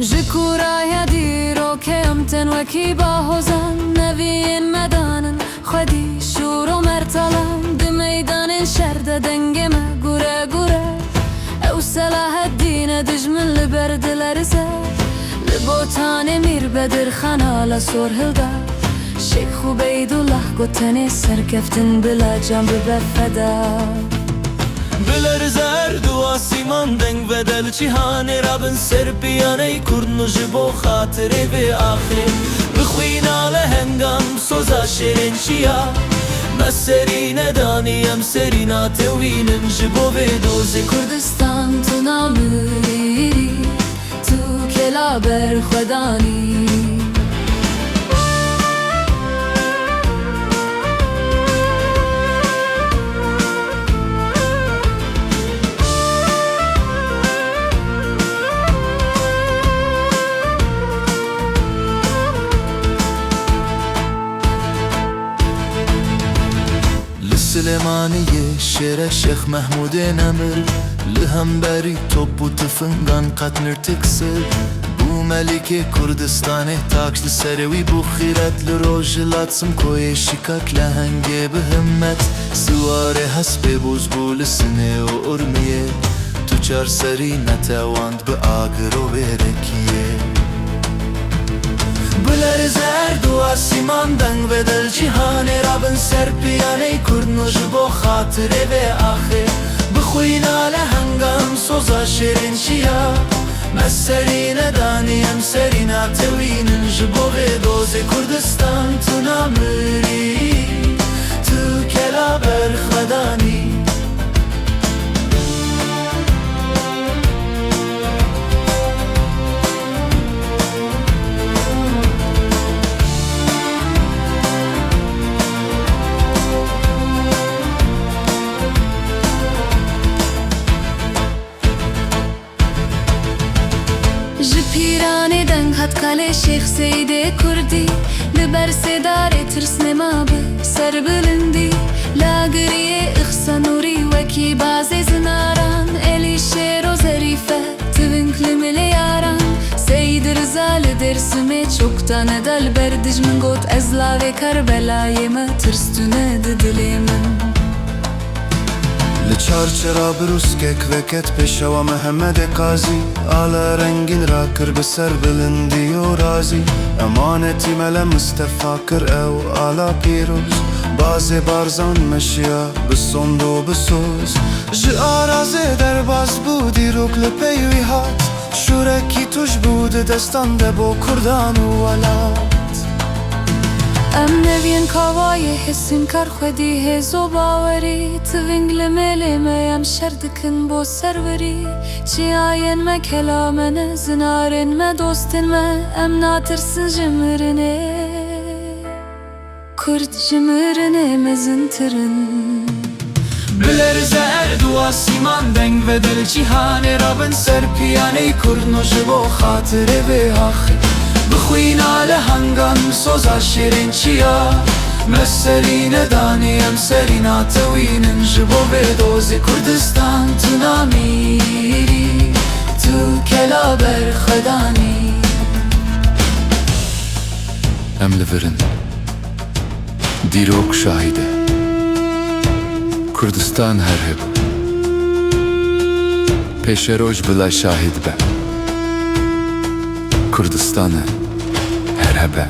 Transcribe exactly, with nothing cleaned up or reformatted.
Ji kûraya dîrokê em tên wekî bahozan, neviyên me danin xwedî şûr û mertalan. Di meydanên şer de dengê me gure gure. Ew Selaheddîn e, dijmin li ber dilerze. Li Botanê Mîr Bedir Xan ala sor hilda. Şêx Ubeydullah got tenê serkeftin bila can bibe feda. Bilerze erd û asîman, deng vede li cîhanê, rabin ser piyaney kurdin û ji bo xatirê vê axê. Bi xwîna lehengan, bi soza şêrên çiya, me serî nedanî, em serî natewînin ji bo vê dozê. Kurdistan, tu namirî, tu kela berxwedanî. Li Silêmaniyê şêre Şêx Mehmûdê nemir, li hemberî top û tifingan qet nirtik sir. Bû Melîkê Kurdistanê, taç li serê wî bû xîret. Li Rojhilat Simkoyê şikak lehengê bi himmet, siwarê hespê boz bû li Sinê û Urmiyê. Tu çar serî netewand bi agir û wêrekiyê. Bilerze erd û asîman, deng vede li cîhanê, rabin ser piyaney kurdin û ji bo xatirê vê axê. Bi xwîna lehengan, soza şêrên çiya, me serî nedanî, em serî natewînin ji bo vê dozê. Kurdistan, tu namirî, tu kela berxwedanî. Ji Pîranê deng hat kalê Şêx Seydê Kurdî, li ber sêdarê tirs nemabi serbilindî. Li Agiriyê Îxsa Nûrî wekî bazê zinaran, Elî Şêro Zerîfe, tiving li milê yaran. Seyd Riza li Dêrsimê çok da neda li ber dijmin, got ez lavê Kerbelayê me, tirs tune di dilê min. Li çarçera birûskek veket Pêşewa Mehemedê Qazî, ala rengîn rakir bi serbilindî û razî. Emanetî Mele Mistefa kir ew ala pîroz, bazê Barzan meşiya bi sond û bi soz. Ji arazê derbas bû, dîrok li pey wî hat. Şûrekî tûj bû di destan de bo kurdan û welat. Em neviyên kawayê hêsînkar, xwedî hêz û bawerî, tiving li mêlê me, em şer dikin bo serwerî. Çiyayên me kela me ne, zinarên me dostên me, em natirsin ji mirinê. Kurd ji mirinê mezintir in. Bilerze erd û asîman, deng vede li cîhanê, rabin ser piyaney kurdin û ji bo xatirê vê axê. Bi xwîna lehangan, bi soza şêrên çiya, me serî nedanî, em serî natewînin ji bo vê dozê. Kurdistan, tu namîrî, tu kela berxwedanî. Em li vir in. Dîrok şahîd e. Kurdistan her hebû. Pêşeroj bila şahîd be. Kurdistan e. Her hebe.